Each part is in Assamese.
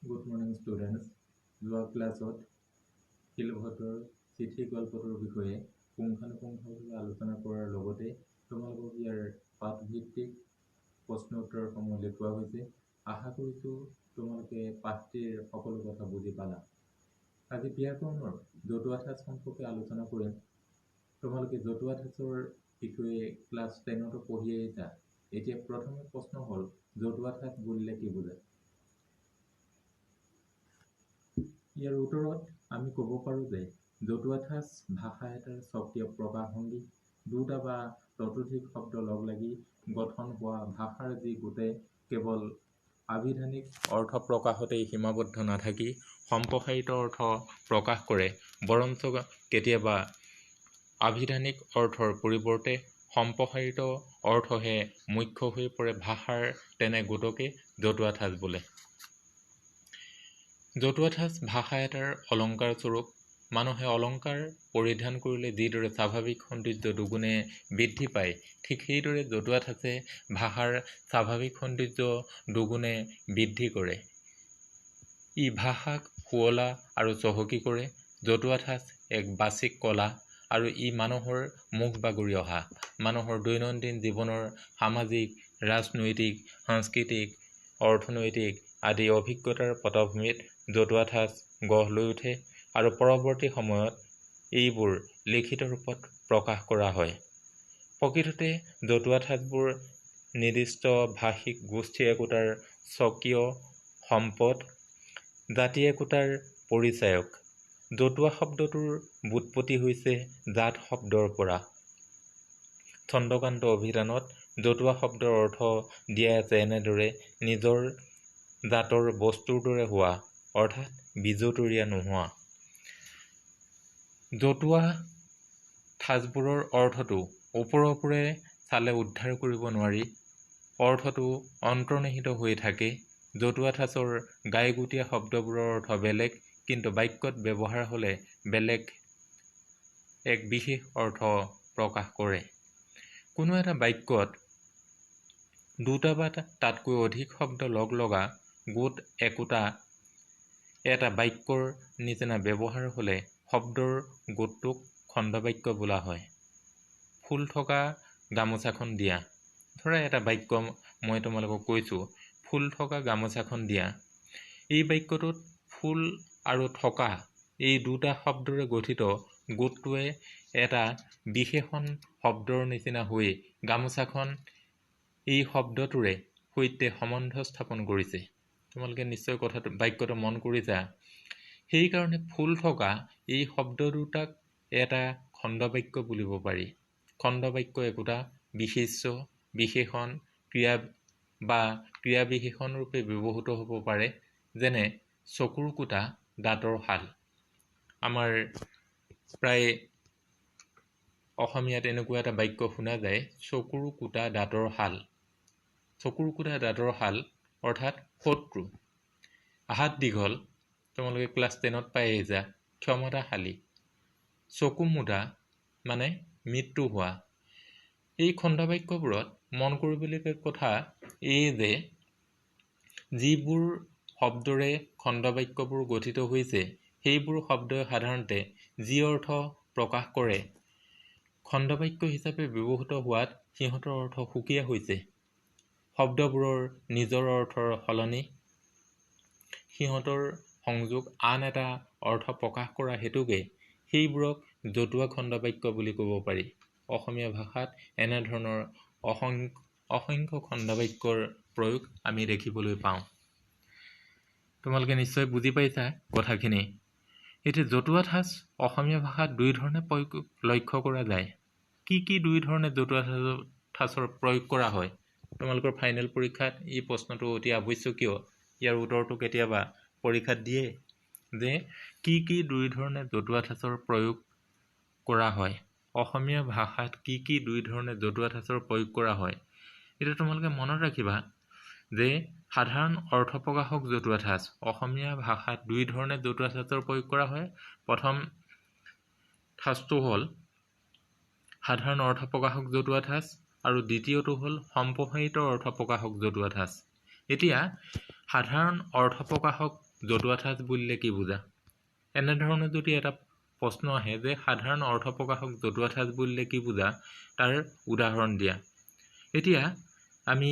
Good morning students. যোৱা ক্লাছত শিলভদ্ৰৰ চিঠি গল্পটোৰ বিষয়ে পুংখানুপুংখভাৱে আলোচনা কৰাৰ লগতে তোমালোকক ইয়াৰ পাঠভিত্তিক প্ৰশ্ন উত্তৰসমূহ লিখোৱা হৈছে। আশা কৰিছোঁ তোমালোকে পাঠটিৰ সকলো কথা বুজি পালা। আজি ব্যাকৰণৰ জতুৱা ঠাঁচ সম্পৰ্কে আলোচনা কৰিম। তোমালোকে জতুৱা ঠাঁচৰ বিষয়ে ক্লাছ 10তো পঢ়ি আহিছা। এতিয়া প্ৰথমে প্ৰশ্ন হ'ল, জতুৱা ঠাঁচ বুলিলে কি বুজা? ইয়াৰ উত্তৰত আমি ক'ব পাৰোঁ যে জতুৱা ঠাঁচ ভাষা এটাৰ স্বকীয় প্ৰকাশভংগী। দুটা বা ততোধিক শব্দ লগ লাগি গঠন হোৱা ভাষাৰ যি গোটে কেৱল আভিধানিক অৰ্থ প্ৰকাশতেই সীমাবদ্ধ নাথাকি সম্প্ৰসাৰিত অৰ্থ প্ৰকাশ কৰে, বৰঞ্চ কেতিয়াবা আভিধানিক অৰ্থৰ পৰিৱৰ্তে সম্প্ৰসাৰিত অৰ্থহে মুখ্য হৈ পৰে, ভাষাৰ তেনে গোটকে জতুৱা ঠাঁচ বোলে। জতুৱা ঠাঁচ ভাষা এটাৰ অলংকাৰ স্বৰূপ। মানুহে অলংকাৰ পৰিধান কৰিলে যিদৰে স্বাভাৱিক সৌন্দৰ্য দুগুণে বৃদ্ধি পায়, ঠিক সেইদৰে জতুৱা ঠাঁচে ভাষাৰ স্বাভাৱিক সৌন্দৰ্য দুগুণে বৃদ্ধি কৰে। ই ভাষাক শুৱলা আৰু চহকী কৰে। জতুৱা ঠাঁচ এক বাচিক কলা আৰু ই মানুহৰ মুখ বাগৰি অহা। মানুহৰ দৈনন্দিন জীৱনৰ সামাজিক, ৰাজনৈতিক, সাংস্কৃতিক, অৰ্থনৈতিক আদি অভিজ্ঞতাৰ পটভূমিত জতুৱা ঠাঁচ গঢ় লৈ উঠে আৰু পৰৱৰ্তী সময়ত এইবোৰ লিখিত ৰূপত প্ৰকাশ কৰা হয়। প্ৰকৃততে জতুৱা ঠাঁচবোৰ নিৰ্দিষ্ট ভাষিক গোষ্ঠী একোটাৰ স্বকীয় সম্পদ, জাতি একোটাৰ পৰিচায়ক। জতুৱা শব্দটোৰ ব্যুৎপত্তি হৈছে জাত শব্দৰ পৰা। চন্দ্ৰকান্ত অভিধানত জতুৱা শব্দৰ অৰ্থ দিয়া আছে এনেদৰে, নিজৰ জাতৰ বস্তুৰ দৰে হোৱা, অৰ্থাৎ বিজতৰীয়া নোহোৱা। জতুৱা ঠাঁচবোৰৰ অৰ্থটো ওপৰে ওপৰে চালে উদ্ধাৰ কৰিব নোৱাৰি, অৰ্থটো অন্তৰ্নিহিত হৈ থাকে। জতুৱা ঠাঁচৰ গাইগুটীয়া শব্দবোৰৰ অৰ্থ বেলেগ, কিন্তু বাক্যত ব্যৱহাৰ হ'লে বেলেগ এক বিশেষ অৰ্থ প্ৰকাশ কৰে। কোনো এটা বাক্যত দুটা বা তাতকৈ অধিক শব্দ লগ লগা গোট একোটা এটা বাক্যৰ নিচিনা ব্যৱহাৰ হ'লে শব্দৰ গোটটোক খণ্ডবাক্য বোলা হয়। ফুল থকা গামোচাখন দিয়া। ধৰা এটা বাক্য মই তোমালোকক কৈছোঁ, ফুল থকা গামোচাখন দিয়া। এই বাক্যটোত ফুল আৰু থকা এই দুটা শব্দৰে গঠিত গোটটোৱে এটা বিশেষণ শব্দৰ নিচিনা হৈ গামোচাখন এই শব্দটোৰে সৈতে সম্বন্ধ স্থাপন কৰিছে। তোমালোকে নিশ্চয় কথাটো বাক্যটো মন কৰিছা। সেইকাৰণে ফুল থকা এই শব্দ দুটাক এটা খণ্ডবাক্য বুলিব পাৰি। খণ্ডবাক্য একোটা বিশেষ্য, বিশেষণ, ক্ৰিয়া বা ক্ৰিয়া বিশেষণ ৰূপে ব্যৱহৃত হ'ব পাৰে, যেনে চকুৰ কুটা, দাঁতৰ শাল। আমাৰ প্ৰায় অসমীয়াত এনেকুৱা এটা বাক্য শুনা যায়, চকুৰ কুটা দাঁতৰ শাল। চকুৰ কুটা দাঁতৰ শাল অৰ্থাৎ শত্ৰু। হাত দীঘল, তোমালোকে ক্লাছ 10ত পাই আহিছা, ক্ষমতাশালী। চকু মুদা মানে মৃত্যু হোৱা। এই খণ্ডবাক্যবোৰত মন কৰিবলগীয়া কথা এই যে যিবোৰ শব্দৰে খণ্ডবাক্যবোৰ গঠিত হৈছে, সেইবোৰ শব্দই সাধাৰণতে যি অৰ্থ প্ৰকাশ কৰে, খণ্ডবাক্য হিচাপে ব্যৱহৃত হোৱাত সিহঁতৰ অৰ্থ সুকীয়া হৈছে। শব্দবোৰৰ নিজৰ অৰ্থৰ সলনি সিহঁতৰ সংযোগ আন এটা অৰ্থ প্ৰকাশ কৰা হেতুকে সেইবোৰক জতুৱা খণ্ডবাক্য বুলি ক'ব পাৰি। অসমীয়া ভাষাত এনেধৰণৰ অসংখ্য খণ্ডবাক্যৰ প্ৰয়োগ আমি দেখিবলৈ পাওঁ। তোমালোকে নিশ্চয় বুজি পাইছা কথাখিনি। এতিয়া জতুৱা ঠাঁচ অসমীয়া ভাষাত দুই ধৰণে প্ৰয়োগ লক্ষ্য কৰা যায়। কি কি দুই ধৰণে জতুৱা ঠাঁচৰ প্ৰয়োগ কৰা হয়? তোমালোকৰ ফাইনেল পৰীক্ষাত এই প্ৰশ্নটো অতি আৱশ্যকীয়। ইয়াৰ উত্তৰটো কেতিয়াবা পৰীক্ষাত দিয়ে যে কি কি দুই ধৰণে জতুৱা ঠাঁচৰ প্ৰয়োগ কৰা হয়, অসমীয়া ভাষাত কি কি দুই ধৰণে জতুৱা ঠাঁচৰ প্ৰয়োগ কৰা হয়। এতিয়া তোমালোকে মনত ৰাখিবা যে সাধাৰণ অৰ্থ প্ৰকাশক জতুৱা ঠাঁচ অসমীয়া ভাষাত দুই ধৰণে জতুৱা ঠাঁচৰ প্ৰয়োগ কৰা হয়। প্ৰথম ঠাঁচটো হ'ল সাধাৰণ অৰ্থ প্ৰকাশক জতুৱা ঠাঁচ আৰু দ্বিতীয়টো হ'ল সম্প্ৰসাৰিত অৰ্থ প্ৰকাশক জতুৱা ঠাঁচ। এতিয়া সাধাৰণ অৰ্থ প্ৰকাশক জতুৱা ঠাঁচ বুলিলে কি বুজা? এনেধৰণৰ যদি এটা প্ৰশ্ন আহে যে সাধাৰণ অৰ্থ প্ৰকাশক জতুৱা ঠাঁচ বুলিলে কি বুজা, তাৰ উদাহৰণ দিয়া। এতিয়া আমি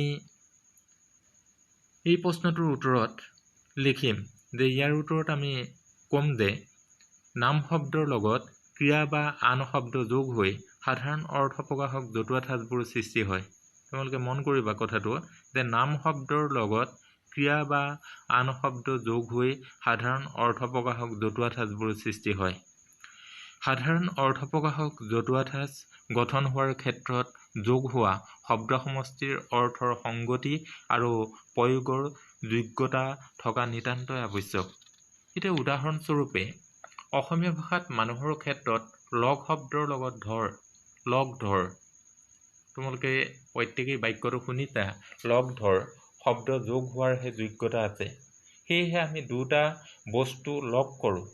এই প্ৰশ্নটোৰ উত্তৰত লিখিম যে ইয়াৰ উত্তৰত আমি ক'ম যে নাম শব্দৰ লগত ক্ৰিয়া বা আন শব্দ যোগ হৈ সাধাৰণ অৰ্থ প্ৰকাশক জতুৱা ঠাঁচবোৰ সৃষ্টি হয়। তোমালোকে মন কৰিবা কথাটো যে নাম শব্দৰ লগত ক্ৰিয়া বা আন শব্দ যোগ হৈ সাধাৰণ অৰ্থ প্ৰকাশক জতুৱা ঠাঁচবোৰ সৃষ্টি হয়। সাধাৰণ অৰ্থ প্ৰকাশক জতুৱা ঠাঁচ গঠন হোৱাৰ ক্ষেত্ৰত যোগ হোৱা শব্দ সমষ্টিৰ অৰ্থৰ সংগতি আৰু প্ৰয়োগৰ যোগ্যতা থকা নিতান্তই আৱশ্যক। এতিয়া উদাহৰণস্বৰূপে অসমীয়া ভাষাত মানুহৰ ক্ষেত্ৰত লগ শব্দৰ লগত ধৰ, লগ ধৰ, তোমালোকে প্ৰত্যেকেই বাক্যটো শুনিছা, লগ ধৰ শব্দ যোগ হোৱাৰহে যোগ্যতা আছে। সেয়েহে আমি দুটা বস্তু লগ কৰোঁ,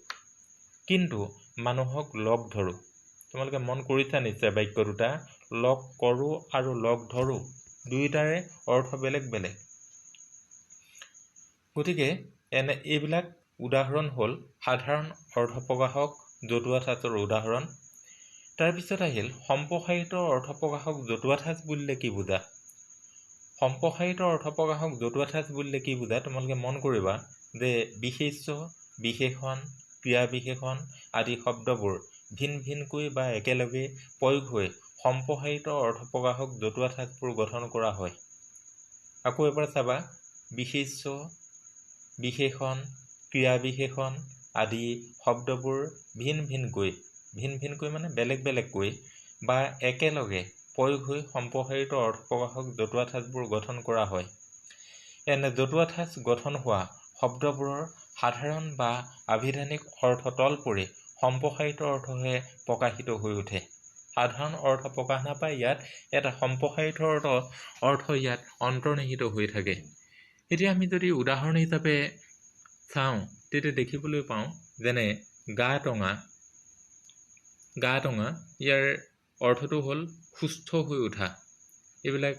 কিন্তু মানুহক লগ ধৰোঁ। তোমালোকে মন কৰিছা নিশ্চয় বাক্য দুটা, লগ কৰোঁ আৰু লগ ধৰোঁ, দুয়োটাৰে অৰ্থ বেলেগ বেলেগ। গতিকে এনে এইবিলাক উদাহৰণ হ'ল সাধাৰণ অৰ্থ প্ৰকাশক জতুৱা ঠাঁচৰ উদাহৰণ। তাৰপিছত আহিল সম্প্ৰসাৰিত অৰ্থ প্ৰকাশক জতুৱা ঠাঁচ বুলিলে কি বুজা? সম্প্ৰসাৰিত অৰ্থ প্ৰকাশক জতুৱা ঠাঁচ বুলিলে কি বুজা? তোমালোকে মন কৰিবা যে বিশেষ্য, বিশেষণ, ক্ৰিয়া বিশেষণ আদি শব্দবোৰ ভিন ভিনকৈ বা একেলগে প্ৰয়োগ হৈ সম্প্ৰসাৰিত অৰ্থ প্ৰকাশক জতুৱা ঠাঁচবোৰ গঠন কৰা হয়। আকৌ এবাৰ চাবা, বিশেষ্য, বিশেষণ, ক্ৰিয়া বিশেষণ আদি শব্দবোৰ ভিন ভিনকৈ, ভিন ভিনকৈ মানে বেলেগ বেলেগকৈ বা একেলগে প্ৰয়োগ হৈ সম্প্ৰসাৰিত অৰ্থ প্ৰকাশক জতুৱা ঠাঁচবোৰ গঠন কৰা হয়। এনে জতুৱা ঠাঁচ গঠন হোৱা শব্দবোৰৰ সাধাৰণ বা আভিধানিক অৰ্থ তল পৰি সম্প্ৰসাৰিত অৰ্থহে প্ৰকাশিত হৈ উঠে। সাধাৰণ অৰ্থ প্ৰকাশ নাপায়, ইয়াত এটা সম্প্ৰসাৰিত অৰ্থ ইয়াত অন্তৰ্নিহিত হৈ থাকে। এতিয়া আমি যদি উদাহৰণ হিচাপে চাওঁ তেতিয়া দেখিবলৈ পাওঁ যেনে গা টঙা, গা টঙা ইয়াৰ অৰ্থটো হ'ল সুস্থ হৈ উঠা। এইবিলাক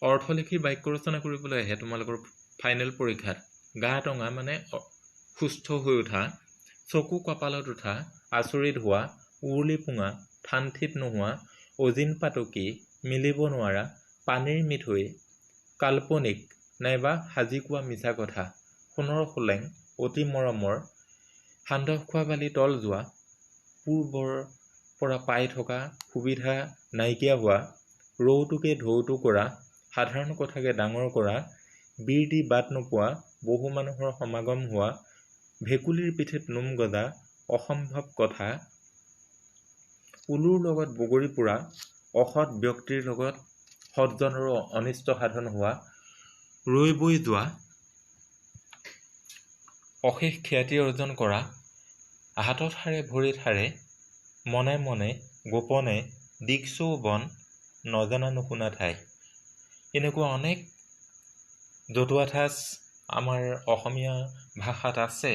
অৰ্থ লিখি বাক্য ৰচনা কৰিবলৈ আহে তোমালোকৰ ফাইনেল পৰীক্ষাত। গা টঙা মানে সুস্থ হৈ উঠা, চকু কপালত উঠা, আচৰিত হোৱা, উৰুলি পুঙা, থান থিত নোহোৱা, অজিন পাতকি, মিলিব নোৱাৰা, পানীৰ মিঠৈ, কাল্পনিক নাইবা সাজি কোৱা মিছা কথা, সোণৰ সোলেং, অতি মৰমৰ, সান্দহ খোৱা বালি তল যোৱা, পূৰ্বৰ পৰা পাই থকা সুবিধা নাইকিয়া হোৱা, ৰৌটোকে ঢৌটো কৰা, সাধাৰণ কথাকে ডাঙৰ কৰা, বীৰ দি বাট নোপোৱা, বহু মানুহৰ সমাগম হোৱা, ভেকুলীৰ পিঠিত নোম গজা, অসম্ভৱ কথা, উলুৰ লগত বগৰী পোৰা, অসৎ ব্যক্তিৰ লগত সজ্জনৰো অনিষ্ট সাধন হোৱা, ৰৈ বৈ যোৱা, অশেষ খ্যাতি অৰ্জন কৰা, হাতত সাৰে ভৰিত সাৰে, মনে মনে গোপনে, দিকচৌ বন, নজনা নুশুনা ঠাই। এনেকুৱা অনেক জতুৱা ঠাঁচ আমাৰ অসমীয়া ভাষাত আছে,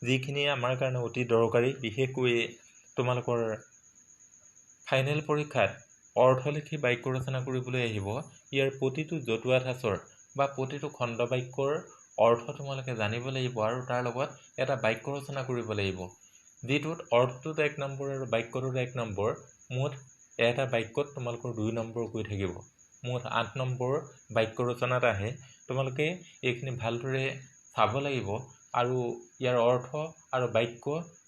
যিখিনি আমাৰ কাৰণে অতি দৰকাৰী। বিশেষকৈ তোমালোকৰ ফাইনেল পৰীক্ষাত অৰ্থ লিখি বাক্য ৰচনা কৰিবলৈ আহিব। ইয়াৰ প্ৰতিটো জতুৱা ঠাঁচৰ বা প্ৰতিটো খণ্ডবাক্যৰ অৰ্থ তোমালোকে জানিব লাগিব আৰু তাৰ লগত এটা বাক্য ৰচনা কৰিব লাগিব, যিটোত অৰ্থটোত 1 নম্বৰ আৰু বাক্যটোত 1 নম্বৰ, মুঠ এটা বাক্যত তোমালোকৰ 2 নম্বৰকৈ থাকিব। মুঠ 8 নম্বৰ বাক্য ৰচনাত আহে। তোমালোকে এইখিনি ভালদৰে চাব লাগিব আৰু ইয়াৰ অৰ্থ আৰু বাক্য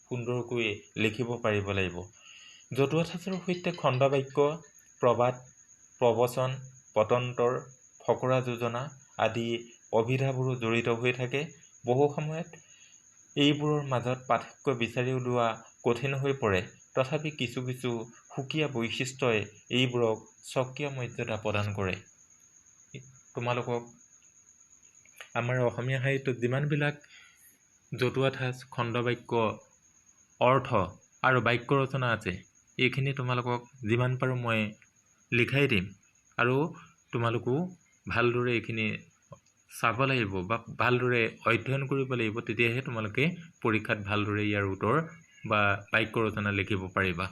সুন্দৰকৈ লিখিব পাৰিব লাগিব। জতুৱা ঠাঁচৰ সৈতে খণ্ডবাক্য, প্ৰবাদ, প্ৰবচন, পটন্তৰ, ফকৰা যোজনা আদি অভিধাবোৰো জড়িত হৈ থাকে। বহু সময়ত এইবোৰৰ মাজত পাৰ্থক্য বিচাৰি উলিওৱা কঠিন হৈ পৰে, তথাপি কিছু কিছু সুকীয়া বৈশিষ্ট্যই এইবোৰক স্বকীয় মৰ্যাদা প্ৰদান কৰে। তোমালোকক আমাৰ অসমীয়া সাহিত্যত যিমানবিলাক জতুৱা ঠাঁচ, খণ্ডবাক্য, অৰ্থ আৰু বাক্য ৰচনা আছে, এইখিনি তোমালোকক যিমান পাৰোঁ মই লিখাই দিম আৰু তোমালোকো ভালদৰে এইখিনি চাব লাগিব বা ভালদৰে অধ্যয়ন কৰিব লাগিব, তেতিয়াহে তোমালোকে পৰীক্ষাত ভালদৰে ইয়াৰ উত্তৰ বা বাক্য ৰচনা লিখিব পাৰিবা।